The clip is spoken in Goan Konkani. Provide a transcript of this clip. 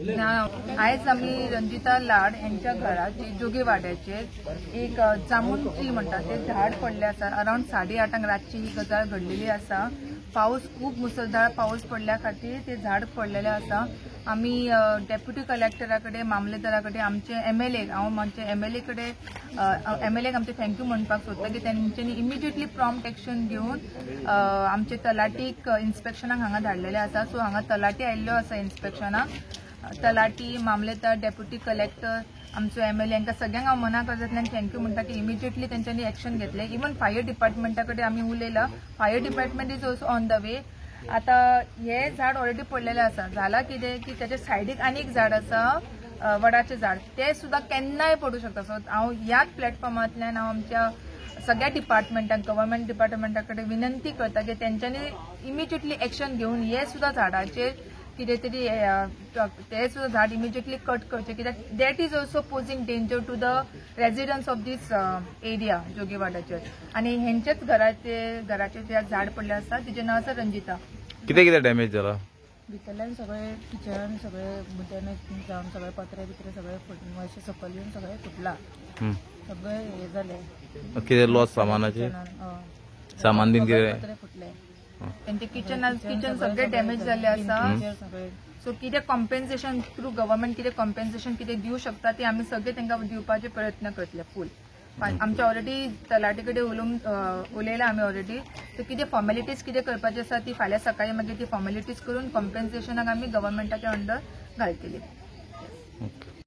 ना, आयज आमी रंजिता लाड यांच्या घराचे जोगेवाड्याचेर एक जामून ट्री म्हणटा ते झाड पडले आसा. अरावंड 8:30 रातची ही गजाल घडलेली आसा. पावस खूब मुसळधार पावस पडल्या खातीर ते झाड पडलेले आसा. आमी डेप्युटी कलेक्टरा कडेन, मामलेदारा कडेन, आमचे एमएलए, हांव आमचे एमएलए कडेन, एमएलएक आमचे thank you म्हणपाक सोदता की तेंच्यांनी इमिजिएटली प्रॉम्प्ट एक्शन घेवन आमचे तलाटीक इन्स्पेक्शनाक हांगा धाडलेले आसा. सो हांगा तलाटी आयिल्ल्यो आसा इन्स्पेक्शनाक. तलाटी, मामलेदार, डेप्युटी कलेक्टर, आमचो एमएलए हांकां सगळ्यांक हांव मना करतल्यान thank you म्हणटा की इमिजिएटली तेंच्यांनी एक्शन घेतलें. इवन फायर डिपार्टमेंटा कडेन आमी उलयला. Fire department is also on the way. आतां हें झाड ऑलरेडी पडलेलें आसा. जाला कितें की त्याच्या सायडीक आनी एक झाड आसा, वडाचें झाड, तें सुद्दां केन्नाय पडूं शकता. सो हांव ह्याच प्लॅटफॉर्मांतल्यान हांव आमच्या सगळ्या डिपार्टमेंटाक, गव्हर्मेंट डिपार्टमेंटा कडेन विनंती करता की तेंच्यांनी इमिजिएटली एक्शन घेवन हे सुद्दां झाडाचेर कितें तरी ते सुद्दां झाड इमिजिएटली कट करचें, कित्याक that is also posing danger to the residents of this area जोगेवाड्याचेर. आनी हेंचेच घराचेर जे झाड पडलें आसा तिचें नांव आसा रंजिता. कितें कितें डॅमेज जाला? भितरल्यान सगळें किचन सगळें डॅमेज जावन सगळे पत्रे बित्रे सगळे अशें सकयल येवन सगळें फुटलां, सगळें हें जालें. कितें लॉस सामानाचें? सामान बीन कितें? पत्रे फुटले. तेंचे किचन सगळे डॅमेज जाल्ले आसा. सो कितें कॉम्पेन्सेशन थ्रू गव्हर्मेंट कितें कॉम्पेन्सेशन कितें दिवं शकता ते आमी सगळे तांकां दिवपाचे प्रयत्न करतले फूल. आमचे ऑलरेडी तलाटी कडेन उलयला आमी ऑलरेडी. सो कितें फॉर्मेलिटीज कितें करपाचे आसा ती फाल्यां सकाळी मागीर ती फॉर्मेलिटीज करून कॉम्पेन्सेशनाक आमी गव्हर्मेंटाच्या अंडर घालतली.